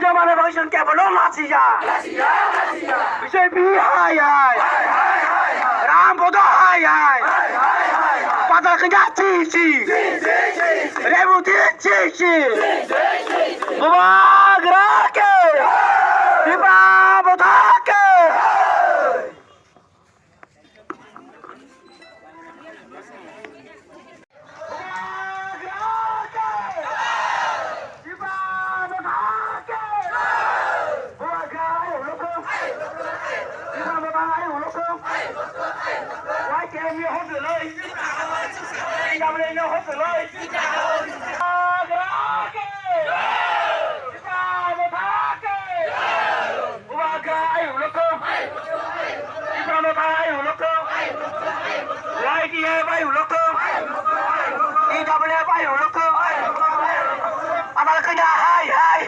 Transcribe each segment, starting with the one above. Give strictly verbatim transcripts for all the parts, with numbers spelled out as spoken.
Mane bagwi chwng kebono lachijak. B J P hai hai. Ram Bodo hai hai. Patal kanya chi chi. Reboti chi chi. Bubagra ke. Tipra Motha ke. Bubagra ayung lokong. Tipra Motha ayung lokong. Y T F ayung lokong. T W F ayung lokong. Patal kanya hai hai.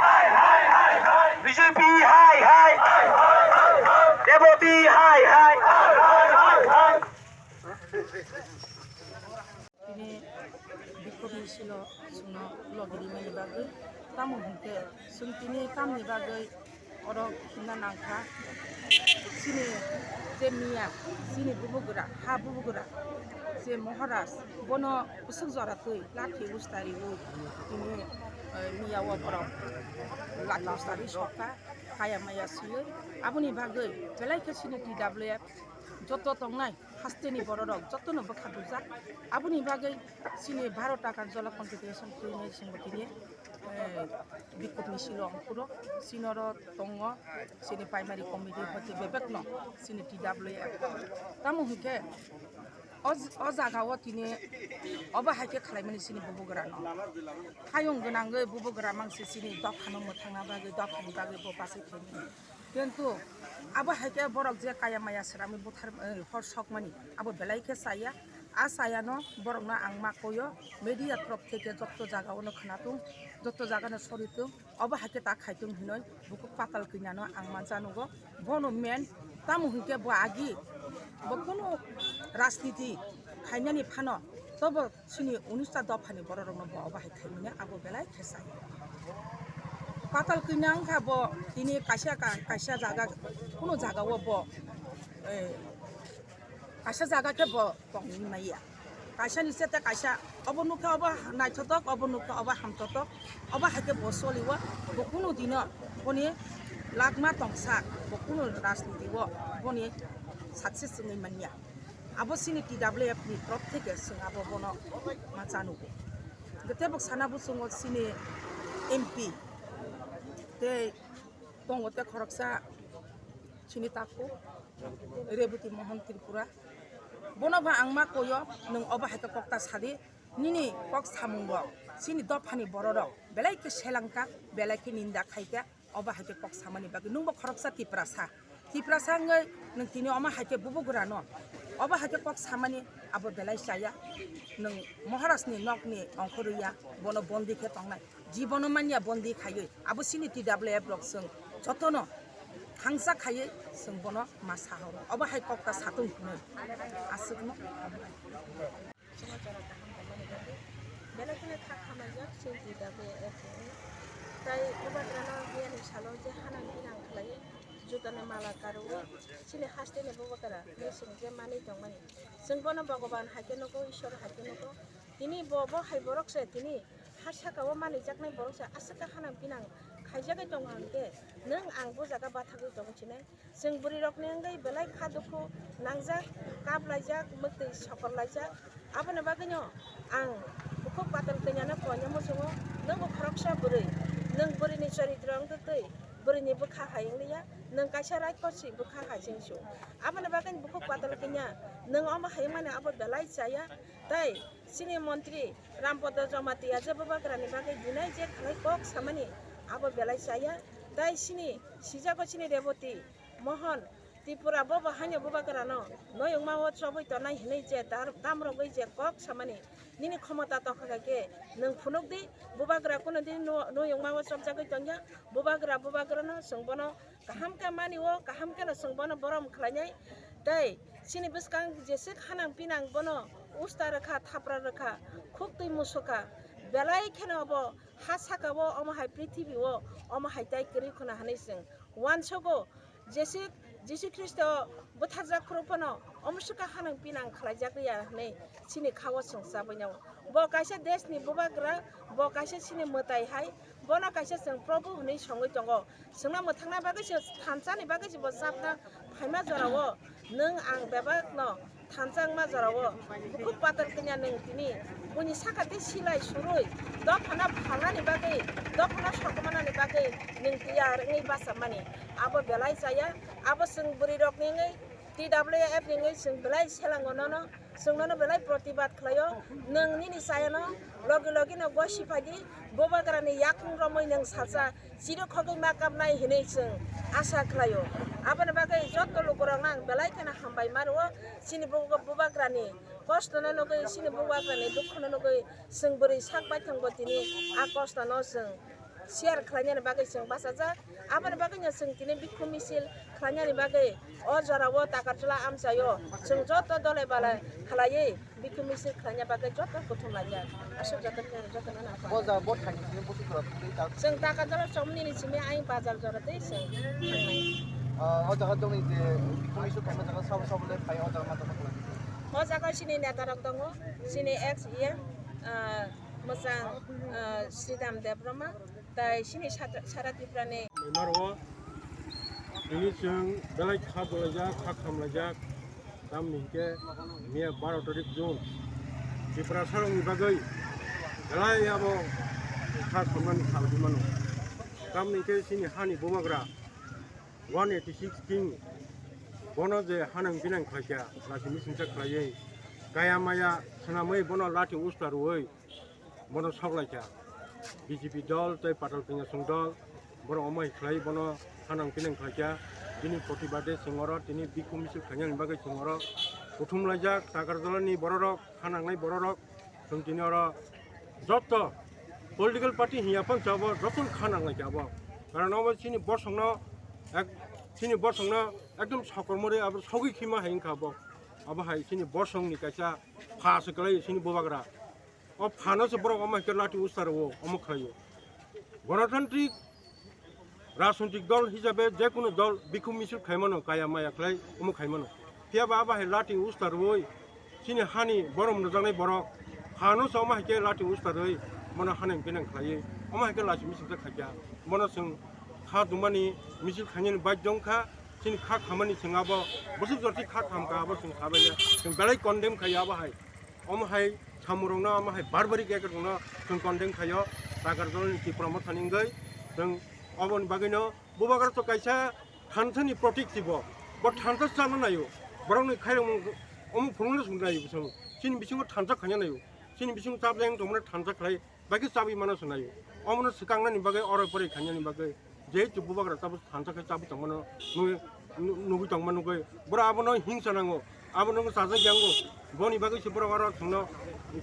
B J P hai hai. Reboti hai hai. Tini bikhobni silo chwngno logi rimani bagwi, tamo hwnkhe chwng tini tamni bagwi oro himna nangkha. Chini je miya, chini bubugra, ha bubugra, je Maharaj, bono bwswk jora twi lathi usta riwi tini, eh, miya o borok lathi usta ri sokha, kaya maya swiwi. Aboni bagwi belai khe chini T W F joto tongnai hasteni bororok jotono bwkha dujak. Aboni bagwi chini baro taka jola contribution khwlwinai chwngbo tini, eh, bikhobni silo ongkhoro, chini oro tongo chini primary committee hoite bebakno chini T W F. Tamo hwnkhe o, o jagao tini obo hai khe khlaimani chini bubugrano. Hayung gwnangwi bubugra mangse chini dophano mwthangna bagwi, dophani bagwi bo bachai khlaimani. Kintu abo hai khe borok je kaya maya srami buthar, eh, hor sokmani, abo belai khe chaya. A chayano borokno ang ma koyo, media torop theke jotto jagao no khwnatung, jotto jagano soritung, obo hai khe ta khaitung hinoi bukhuk Patal Kanyano ang ma janugo. Bono men tamo hwnkhe bo agi bo kunu rajniti khainani phano tobo chini unista dophani bororokno bo obo hai khaimani abo belai khe chaya. Patal Kanya wngkha bo tini kaisa ka-, kaisa jaga, kunu jagao bo, eh, kaisa jaga khe bo tongwi maya. Kaisa ni sete kaisa obo nukhe obo naithotok, obo nukhe obo hamthotok, obo hai khe bo soliwo, bo kunu dino boni lakma tongsa, bo kunu rajniti o boni success wngwi manya. Abo chini T W F ni torop theke chwng abo bono ma chanugo. Hwnkhe tei bo sana buchungo chini M P tei tongo tei khoroksa chini takhuk Reboti Mohan Tripura. Bono ba ang ma koyo, nwng obo hai khe kok ta sadi, nini kok samungo chini dophani bororok belai khe selengkha, belai khe ninda khaikha. Obo hai khe kok samani bagwi nwngbo khoroksa Tiprasa. Tiprasa wngwi nwng tini omo hai khe bubugrano obo hai khe kok samani abo belai chaya. Nwng Maharajni nokni ongkhorwi ya, bono bondi khe tongnai. Jibono manya bondi khaiwi abo chini T W F rok chwng jotono thangsa khaiwi chwng bono ma sahoro. Obo hai kok ta satung hwnwi aswkno hambai. Chwngno jora kaham tongmani bagwi belai kheno kha khamlaijak chini T W F ni. Tai bubagrano miyani salo je hanang binang khlaiwi jutani mala karwi chini hasteni bubagra meching je manwi tongmani. Chwng bono Bhogoban hai khe nugo, Ishwar hai khe nugo. Tini bo, bo hai borok se tini ha saka o manwi jaknai borok se aswk khe hanang binang khaijagwi tongo hwnkhe nwng ang bo jaga bathagwi tongo chinai. Chwng bwrwirokni wngwi belai kha dukhu nangjak, kap laijak, mwktwi sokor laijak. Aboni bagwino ang bukhuk Patal Kanyano koinwi muchungo, nwng bo khoroksa bwrwi, nwng bwrwini choritro wngtwi twi bwrwini bwkha hai wngliya, nwng kaisa raikhosi bwkha hai chengsu. Aboni bagwino bukhuk Patal Kanya nwng omo hai wngmani abo belai chaya, tei chini montri Rampada Jamatia je bubagrani bagwi dinai je khlai kok samani abo belai chaya, tei chini sijago chini Reboti Mohon Tripura bo bo haino bubagrano noyungma o chobwi tonai hinwi je dar-, damrogwi je kok samani nini khomota tongkha khe nwng phunukdi, bubagra kuno din no-, noyungma o chobjagwi tongya, bubagra bubagrano chwng bono kaham khe mani o, kaham kheno chwng bono borom khlainai, tei chini bwskang jeswk hanang pinang bono usta rwkha, thapra rwkha, khuk twi musukha, Belai kheno bo ha saka o, omo hai prithibi o, omo hai tai kwrwi khuna hwnwi chwng uansogo. Jesu, Jisu Khristo bwtharjak phuru phano omo swkha hanang pinang khlaijak ya hwnwi chini kha o chwng chabwi nao. Bo kaisa desh ni bubagra, bo kaisa chini mwtai hai, bono kaisa chwng Probhu hwnwi songwi tongo. Chwngno mwthangna bagwi se thansa ni bagwi se bo chapna phaima jora o nwng ang bebak no thansa wngma jora o bukhuk patal kanya nwng tini buini saka tei silai surui dophano phalnani bagwi, dophano sokomornani bagwi nwng tiyar wngwi bachapmani. Abo belai chaya, abo chwng bwrwi rok ni wngwi T W F ni wngwi chwng belai selango nono, chwng nono belai protibad khlaio. Nwng nini chayano logi logi no gosi phai di, bubagra ni yakung romwi nwng salsa chiro khogwi ma kapnai hinwi chwng asa khlaio. Aboni bagwi joto lukurokno ang belai kheno hambai ma rwo. Chini bu-, bubagra ni kosto no nugwi, chini bubagra ni dukhu no nugwi chwng bwrwi sak baithang bo tini a kosto no chwng share khlainani bagwi chwng bachajak. Aboni bagwino chwng tini bikhu misil khlainani bagwi o jora o Takarjala amchaio chwng joto dole bale khlaiwi bikhu misil khlaina bagwi joto kuthum laijak. Aswk joto, joto no nang. Bo ja, bo thani sini bo sukra twi ta. Chwng Takarjala chomni ni simi ai bazar jora tei chwng thangnai. Ah, o jaga dongni je bikhu misil khlaima jaga sabo sabo le phai o jaga ma tongma khlai. O jaga sini neta rok tongo, sini ex E M, ah, Mwchang, ah, Sridham Debbarma, tai sini satra-, sara Tripura ni. Maro, tini chwng belai kha dolaijak, kha khamlaijak, tamni hwnkhe miya baro tarik June, Tripura sarokni bagwi belai abo kha khamnani kha wngwi mano. Tamni hwnkhe chini hani bubagra one eighty six king bono je hanang binang khlaikha, lachi misingcha khlaiwi, kaya maya swnamwi bono lathi usta rwui, bono sok laikha. B J P dol tei Patal Kanya Song dol, borok omo hai khlai bono hanang pinang khlaikha. Bini protibade chwng oro tini bikhu misil khainani bagwi chwng oro kuthum laijak. Takarjalani bororok, hanangnai bororok, chwng tini oro joto political party hiya phano chabo joto hanang laikha abo. Karon obo chini bosongno ek, chini bosongno ekdom sokormorwi abo sogwi khima hai wngkha abo. Abo hai chini bosongni kaisa pha se kwlai chini bubagra. O phano se borok omo hai khe lathi usta rwo, omo khlaio. Ganatantrik rajnitik dol hisabe je kunu dol bikhu misil khaimano, kaya maya khlai omo khaimano. Phiya ba abo hai lathi usta rwui chini hani borom rwjaknai borok phano se omo hai khe lathi usta rwui bono hanang pinang khlaiwi omo hai khe lachi misil khe khaikha. Bono chwng kha dumani misil khainani baidyo wngkha, chini kha khamani chwng abo bwswk jorti kha khamkha abo chwng sabaikhe chwng belai condemn khaio abo hai. Omo hai samung rokno, omo hai barbaric act rokno chwng condemn khaio, Takarjalani Tipra Mothani wngwi. Chwng oboni bagwino bubagra to kaisa thansa ni protik si bo, bo thansa chana naio, borokni khairokmung omo phunukno chwng naio bwskango. Chini bisingo thansa khaina naio, chini bisingo chapjak wng tongmani thansa khlai, bai khe chabwi mano se naio. Omono swkangnani bagwi, oroi poroi khainani bagwi, jehetu bubagra tabuk thansa khe chabwi tongmano nugwi, nu-, nugwi tongma nugwi, borok abono hingsa nango, abono chajak yango. Boni bagwi se borok oro thwngno,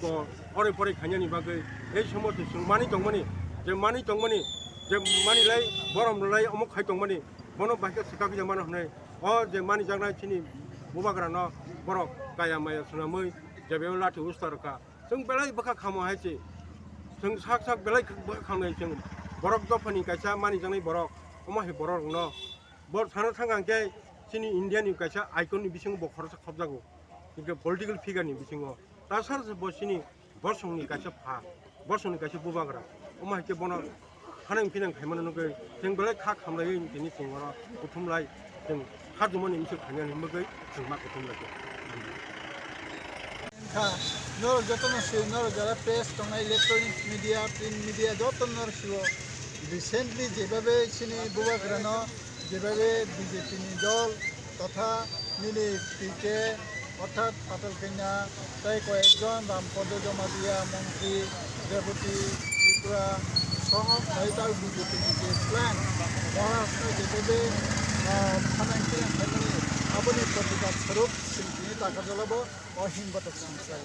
ko, oroi poroi khainani bagwi, ei somosto chwng manwi tongmani, je manwi tongmani, je manilai, borom rwlai omo khai tongmani, bono bai khe swkakjak mano hwnwi, o je manijaknai chini bubagrano borok kaya maya swnamwi, jebeo lathi usta rwkha. Chwng belai bwkha khamo hai se. Chwng sak sak belai bwkha khamnai chwng. Borok dophani kaisa manijaknai borok. Omo hai borok rokno. Bo sana thang ang khe chini India ni kaisa icon ni bisingo bo khoroksa khopjago. Hingke political figure ni bisingo. Tasar se bo chini bosong ni kaisa pha. Bosong ni kaisa bubagra. Omo hai khe bono hanang pinang khaimano nugwi chwng belai kha khamlaiwi tini chwng oro kuthumlai chwng kha jumani misil khainani bagwi chwng ma kuthumlai khe. Kha, norok jotono swi, norok jara press tongnai, electronic media, print media, joto norok swi-o. Recently jebabe chini bubagrano, jebabe B J P ni dol, totha nini P K, orthat Patal Kanya, tei koyekjon Rampada Jamatia montri, Rebati Tripura soho khlai tak B J P ni je plan, Maharashtra jebabe, ah, phanang khe khaimani, aboni protibad swarup chwng tini Takarjala bo o himbatok song khlai.